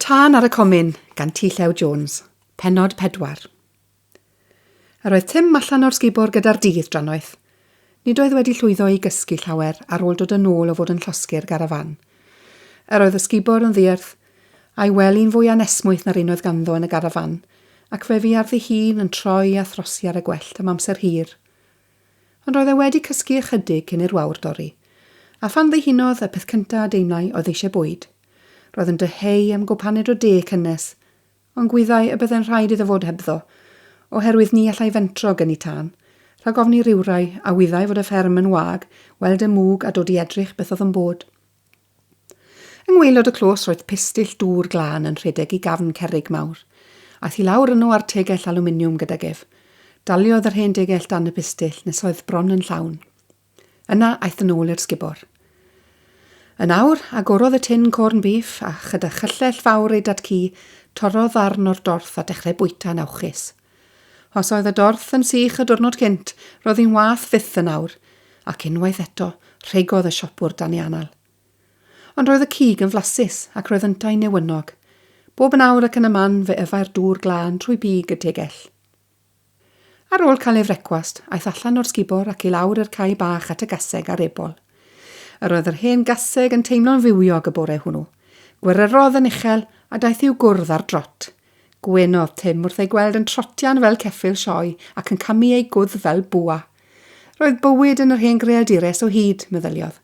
Tân ar y Comin gan T Llew Jones, Pennod 4. Yr oedd Tim allan o'r sgubor gyda'r dydd drannoeth. Nid oedd wedi llwyddo i gysgu llawer ar ôl dod yn ôl o fod yn llosgi'r garafán. Yr oedd y sgubor yn ddiarth, a'i wely'n fwy anesmwyth na'r un oedd ganddo yn y garafán, ac fe fu ar ddihun yn troi a throsi ar y gwellt am amser hir. Ond roedd e wedi cysgu ychydig cyn i'r wawr dorri. A phan ddihunodd, y peth cyntaf a deimlai oedd eisiau bwyd. Roedd yn dyheu am gwpaned o de cynnes, ond gwyddai y byddai'n rhaid iddo fod hebddo, oherwydd ni allai fentro gynnu tân, rhag ofn i rywrai, a wyddai fod y fferm yn wag, weld y mwg a dod i edrych beth oedd yn bod. Yng ngwaelod y clos roedd pistyll dŵr glân yn rhedeg i gafn cerrig mawr. Aeth i lawr yno â'r tegell alwminiwm gydag ef. Daliodd yr hen degell dan y pistyll nes oedd bron yn llawn. Yna aeth yn ôl i'r sgubor. Yn awr, agorodd y tin corn bîff a chyda chyllell fawr ei dad-cu, torrodd ddarn o'r dorth a dechrau bwyta'n awchus. Os oedd y dorth yn sych y diwrnod cynt, roedd hi'n wath fyth yn awr, ac unwaith eto, rhegodd y siopwr dan ei anal. Ond roedd y cig yn flasus, ac roedd yntau'n newynog. Bob yn awr ac yn y man fe yfai'r dŵr glân trwy big y tegell. Ar ôl cael ei frecwast, aeth allan o'r sgubor ac i lawr i'r cae bach at y gaseg a'r ebol. Yr oedd yr hen gaseg yn teimlo'n fywiog y bore hwnnw. Gweryrodd yn uchel a daeth i'w gwrdd ar drot. Gwenodd Tim wrth ei gweld yn trotian fel ceffyl sioe ac yn camu ei gwddf fel bwa. Roedd bywyd yn yr hen greadures o hyd, meddyliodd.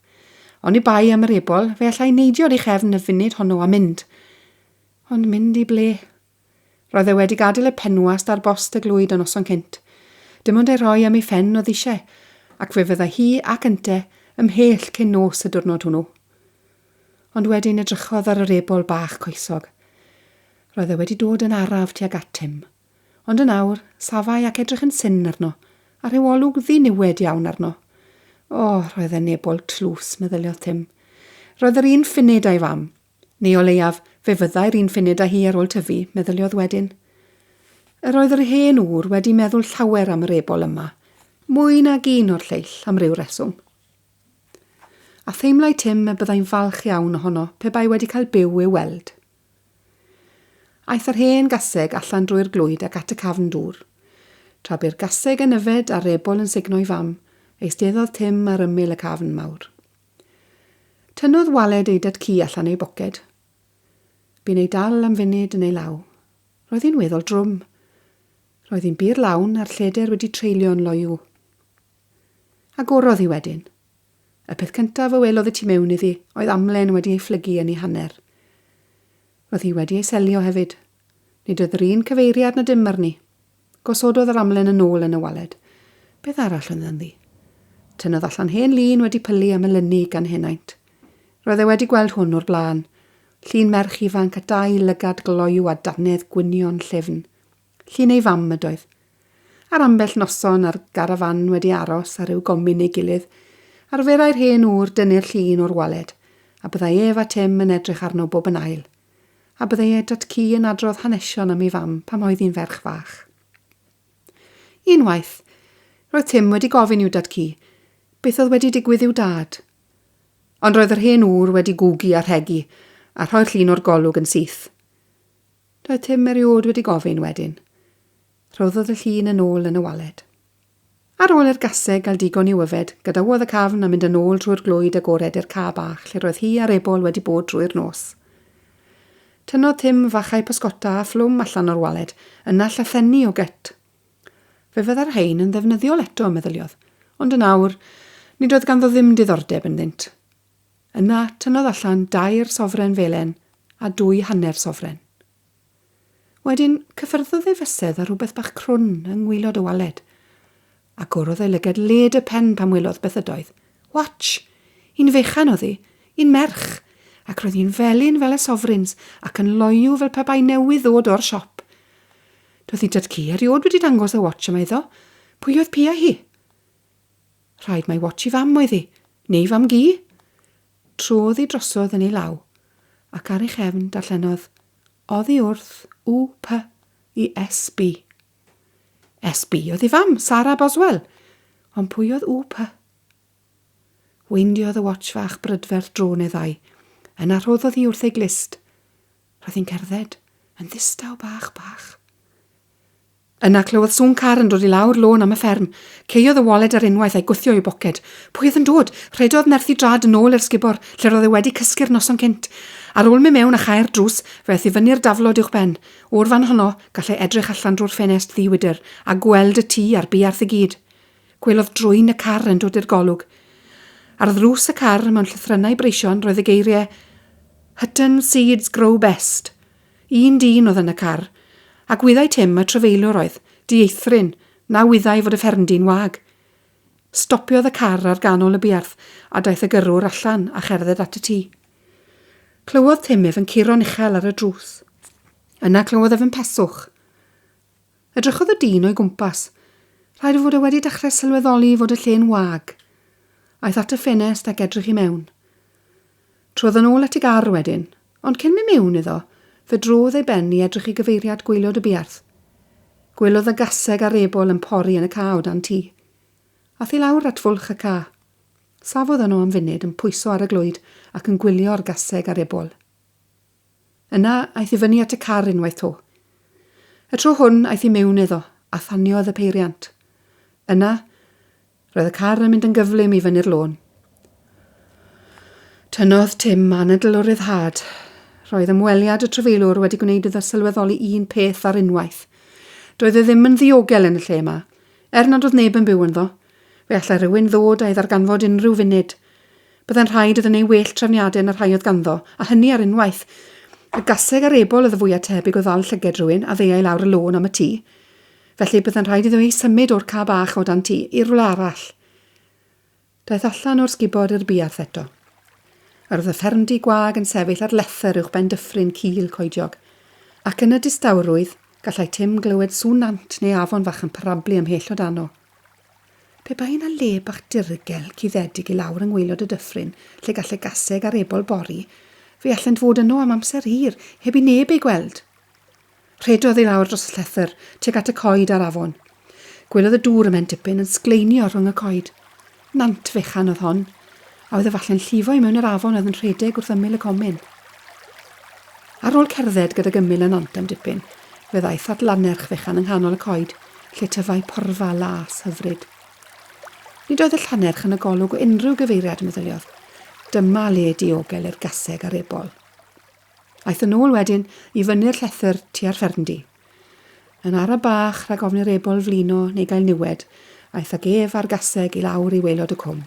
Oni bai am yr ebol, fe allai neidio ar ei chefn y funud honno a mynd. Ond mynd i ble? Roedd e wedi gadael y penwast ar bost y glwyd y noson cynt. Dim ond ei rhoi am ei phen oedd eisiau, ac fe fyddai hi ac ynte ymhell cyn nos y diwrnod hwnnw. Ond wedyn edrychodd ar yr ebol bach coesog. Roedd e wedi dod yn araf tuag at Tim. Ond yn awr, safai ac edrych yn syn arno, a rhyw olwg ddiniwed iawn arno. O, roedd e'n ebol tlws, meddyliodd Tim. Roedd yr un ffunud â'i fam. Neu o leiaf, fe fyddai'r un ffunud â hi ar ôl tyfu, meddyliodd wedyn. Yr oedd yr hen ŵr wedi meddwl llawer am yr ebol yma, mwy nag un o'r lleill, am ryw reswm. A theimlai Tim y byddai'n falch iawn ohono pe bai wedi cael byw i'w weld. Aeth yr hen gaseg allan drwy'r glwyd ac at y cafn dŵr. Tra bu'r gaseg yn yfed a'r ebol yn sugno'i fam, eisteddodd Tim ar ymyl y cafn mawr. Tynnodd waled ei dad-cu allan o'i boced. Bu'n ei dal am funud yn ei law. Roedd hi'n weddol drwm. Roedd hi'n bur lawn a'r lleder wedi treulio'n loyw. Agorodd hi wedyn. Y peth cyntaf a welodd y tu mewn iddi oedd amlen wedi ei phlygu yn ei hanner. Roedd hi wedi ei selio hefyd. Nid oedd yr un cyfeiriad na dim arni. Gosododd yr amlen yn ôl yn y waled. Beth arall oedd ynddi? Tynnodd allan hen lun wedi pylu a melynu gan henaint. Roedd e wedi gweld hwn o'r blaen. Llun merch ifanc a dau lygad gloyw a dannedd gwynion llyfn. Llun ei fam ydoedd. Ar ambell noson a'r garafán wedi aros ar ryw gomin neu gilydd, arferai'r hen ŵr dynnu'r llun o'r waled, a byddai ef a Tim yn edrych arno bob yn ail. A byddai ei dad-cu yn adrodd hanesion am ei fam pan oedd hi'n ferch fach. Unwaith, roedd Tim wedi gofyn i'w dad-cu beth oedd wedi digwydd i'w dad. Ond roedd yr hen ŵr wedi gwgu a rhegi, a rhoi'r llun o'r golwg yn syth. Doedd Tim erioed wedi gofyn wedyn. Rhoddodd y llun yn ôl yn y waled. Ar ôl i'r gaseg gael digon i'w yfed, gadawodd y cafn a mynd yn ôl trwy'r glwyd agored i'r ca bach lle roedd hi a'r ebol wedi bod drwy'r nos. Tynnodd Tim fachau pysgota a phlwm allan o'r waled, yna llathenni o gyt. Fe fyddai'r rhain yn ddefnyddiol eto, meddyliodd, ond yn awr, nid oedd ganddo ddim diddordeb ynddynt. Yna, tynnodd allan dair sofren felen a dwy hanner sofren. Wedyn, cyffyrddodd ei fysedd â rhywbeth bach crwn yng ngwaelod y waled. Agorodd ei lygad led y pen pan welodd beth ydoedd. Watch! Un fechan oedd hi, un merch, ac roedd hi'n felyn fel y sofrins ac yn loyw fel pe bai newydd ddod o'r siop. Doedd ei dad-cu erioed wedi dangos y watch yma iddo. Pwy oedd pia hi? Rhaid mai watch i fam oedd hi, neu fam-gu. Trodd hi drosodd yn ei law, ac ar ei chefn darllenodd Oddi wrth U P i S B. S B oedd ei fam, Sara Boswell. Ond pwy oedd U P? Weindiodd y watch fach brydferth dro neu ddau. Yna rhoddodd hi wrth ei glust. Roedd hi'n cerdded, yn ddistaw bach bach. Yna clywodd sŵn car yn dod i lawr lôn am y fferm. Caeodd y waled ar unwaith a'i gwthio i'w boced. Pwy oedd yn dod? Rhedodd nerth i drad yn ôl i'r sgubor, lle roedd e wedi cysgu'r noson cynt. Ar ôl mynd mewn a chau'r drws, fe aeth i fyny'r daflod uwchben. O'r fan honno, gallai edrych allan drwy'r ffenest ddi-wydr a gweld y tŷ a'r buarth i gyd. Gwelodd drwyn y car yn dod i'r golwg. Ar ddrws y car, mewn llythrennau breision, roedd y geiriau, Hutton seeds grow best. Un dyn oedd yn y car, ac wyddai Tim mai trafeiliwr oedd, dieithryn, na wyddai fod y ffermdy'n wag. Stopiodd y car ar ganol y buarth, a daeth y gyrrwr allan a cherdded at y tŷ. Clywodd Tim ef yn curo'n uchel ar y drws. Yna clywodd ef yn peswch. Edrychodd y dyn o'i gwmpas. Rhaid fod e wedi dechrau sylweddoli fod y lle'n wag. Aeth at y ffenest ac edrych i mewn. Trodd yn ôl at ei gar wedyn, ond cyn mynd mewn iddo, fe drodd ei ben i edrych i gyfeiriad gwaelod y buarth. Gwelodd y gaseg a'r ebol yn pori yn y ca o dan tŷ. Ath i lawr at fwlch y ca. Safodd yno am funud yn pwyso ar y glwyd ac yn gwylio'r gaseg a'r ebol. Yna, aeth i fyny at y car unwaith 'to. Y tro hwn, aeth i mewn iddo, a thaniodd y peiriant. Yna, roedd y car yn mynd yn gyflym i fyny'r lôn. Tynnodd Tim anadl o ryddhad. Roedd ymweliad y trafeilwr wedi gwneud iddo sylweddoli un peth ar unwaith. Doedd e ddim yn ddiogel yn y lle yma, er nad oedd neb yn byw ynddo. Fe allai rhywun ddod a'i ddarganfod unrhyw funud. Byddai'n rhaid iddo wneud well trefniadau na'r rhai oedd ganddo, a hynny ar unwaith. Y gaseg a'r ebol oedd y fwya tebyg o ddal llyged rhywun a ddeuai lawr y lôn am y tŷ. Felly, byddai'n rhaid iddo ei symud o'r ca bach o dan tŷ i rywle arall. Daeth allan o'r sgubod i'r buarth eto. Yr oedd y ffermdy gwag yn sefyll ar lethr uwchben dyffryn cul coediog, ac yn y distawrwydd, gallai Tim glywed sŵn nant neu afon fach yn parablu ymhell o dano. Pe bai yna le bach dirgel cuddedig i lawr yng ngwaelod y dyffryn lle gallai gaseg a'r ebol bori, fe allent fod yno am amser hir heb i neb eu gweld. Rhedodd i lawr dros y llethr tuag at y coed a'r afon. Gwelodd y dŵr ymhen tipyn yn sgleinio rhwng y coed. Nant fechan oedd hon, a oedd efallai'n llifo i mewn i'r afon oedd yn rhedeg wrth ymyl y comin. Ar ôl cerdded gydag ymyl y nant am dipyn, fe ddaeth at lannerch fechan yng nghanol y coed, lle tyfai porfa las hyfryd. Nid oedd y llannerch yn y golwg o unrhyw gyfeiriad, meddyliodd. Dyma le diogel i'r gaseg a'r ebol. Aeth yn ôl wedyn i fyny'r llethr tua'r ffermdy. Yn ara bach rhag ofn i'r ebol flino neu gael niwed, aeth ag ef a'r gaseg i lawr i waelod y cwm.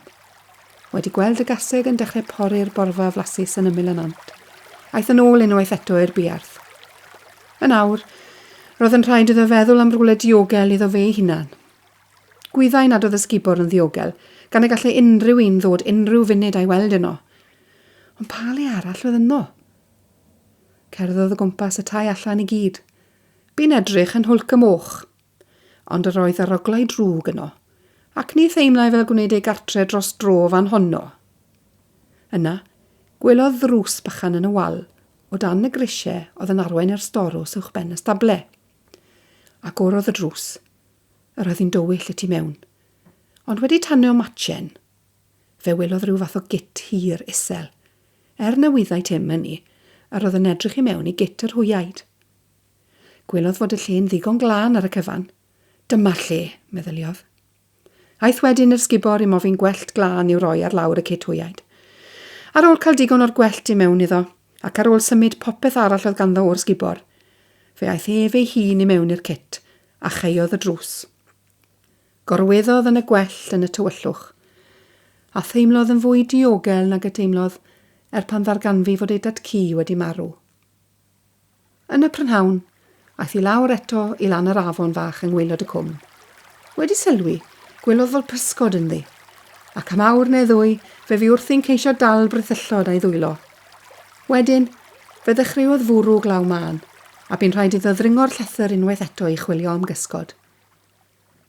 Wedi gweld y gaseg yn dechrau pori'r borfa flasus yn ymyl y nant, aeth yn ôl unwaith eto i'r buarth. Yn awr, roedd yn rhaid iddo feddwl am rywle diogel iddo fe ei hunan. Gwyddai nad oedd y sgubor yn ddiogel, gan y gallai unrhyw un ddod unrhyw funud a'i weld yno. Ond pa le arall oedd yno? Cerddodd o gwmpas y tai allan i gyd. Bu'n edrych yn nhwlc y moch. Ond yr oedd aroglau drwg yno, ac ni theimlai fel gwneud ei gartre dros dro fan honno. Yna, gwelodd ddrws bychan yn y wal, o dan y grisiau oedd yn arwain i'r storws uwchben y stable. Agorodd y drws. Yr oedd hi'n dywyll y tu mewn. Ond wedi tanio matchen, fe welodd rhyw fath o gut hir isel. Er na wyddai Tim hynny, yr oedd yn edrych i mewn i gut yr hwyaid. Gwelodd fod y lle'n ddigon glân ar y cyfan. Dyma'r lle, meddyliodd. Aeth wedyn i'r sgubor i mofyn gwellt glân i'w roi ar lawr y cit hwyaid. Ar ôl cael digon o'r gwellt i mewn iddo, ac ar ôl symud popeth arall oedd ganddo o'r sgubor, fe aeth ef ei hun i mewn i'r cit, a chaeodd y drws. Gorweddodd yn y gwellt yn y tywyllwch, a theimlodd yn fwy diogel nag y teimlodd er pan ddarganfu fod ei dad-cu wedi marw. Yn y prynhawn, aeth i lawr eto i lan yr afon fach yng ngwaelod y cwm. Wedi sylwi, gwelodd fod pysgod ynddi, ac am awr neu ddwy fe fu wrthi'n ceisio dal brithyllod â'i ddwylo. Wedyn, fe ddechreuodd fwrw glaw mân, a bu'n rhaid iddo ddringo'r llethr unwaith eto i chwilio am gysgod.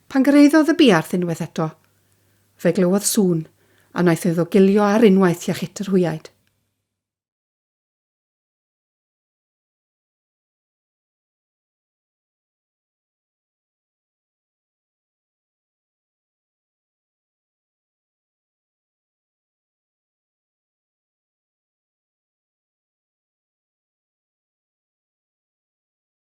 Pan gyrhaeddodd y buarth unwaith eto, fe glywodd sŵn, a wnaeth iddo gilio ar unwaith tua chit yr hwyaid.